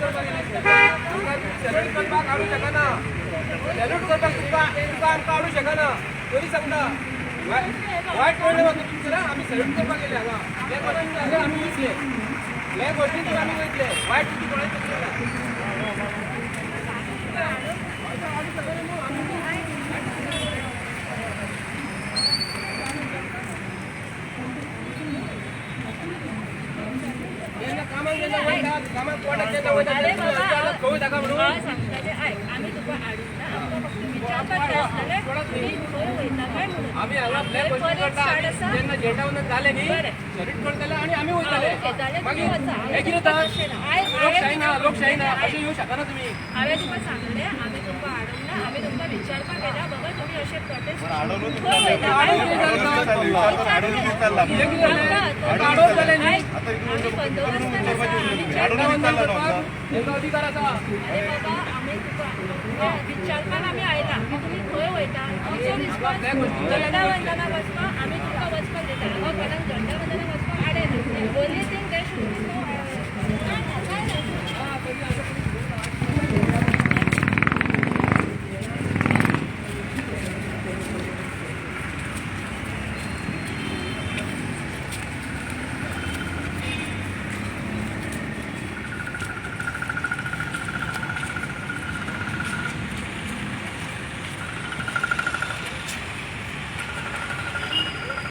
करपाक गेले. सॅल्यूट करपाक हाडूंक शकना. सॅल्यूट करपाक तुमकां तुका आमकां हाडूंक शकना तरी सांगता. वायट कळ्ळें म्हाका तुमचें. आमी सॅल्यूट करपाक गेले हांगा. हे गोश्टीन जाल्यार आमी वयतले. हे गोश्टीन तर आमी वयतले. वायट तुजी कोणाची ना. जेन्ना कामाक जेन्ना वयता, कामाक पोटाक जेन्ना वयता, अरे बाबा, खंय ताका म्हणून हांव सांगता तें आयक. आमी तुका हाडूंक ना. आमकां फक्त विचारपाक जाय आसलेलें, तुमी खंय वयता काय म्हणून. आमी हांगा ब्लॅक थंय गोश्टी परेड करता. स्टार्ट आसा. जेन्ना झेंडा वंदन जालें न्ही, सॅल्यूट करतले आनी आमी वयतले. ओके, जाल्यार तुम्ही मागीर वचा. हे कितें तर तशें ना. लोकशाही ना, लोकशाही ना. अशें येवंक शकना तुमी. हांवें तुका सांगलें, आमी तुमकां हाडूंक ना. आमी तुमकां विचारपाक येला, बाबा, तुमी अशें प्रोटेस्ट खंय वयता काय म्हणून. हे कितें जालें? आडोव जालें न्ही. आमी बंदोबस्तान आसा, आमी check झेंडा वंदन करपाक तेंका अधिकार आसा. अरे बाबा, आमी तुका विचारपाक आमी आयला की तुमी खंय वयता. आमचो रिस्पॉन्स, झेंडा वंदनाक वचपाक आमी तुमकां वचपाक दिता. हांगा कोणाक झेंडा वंदनाक वचपाक आडयना. Only thing, they should be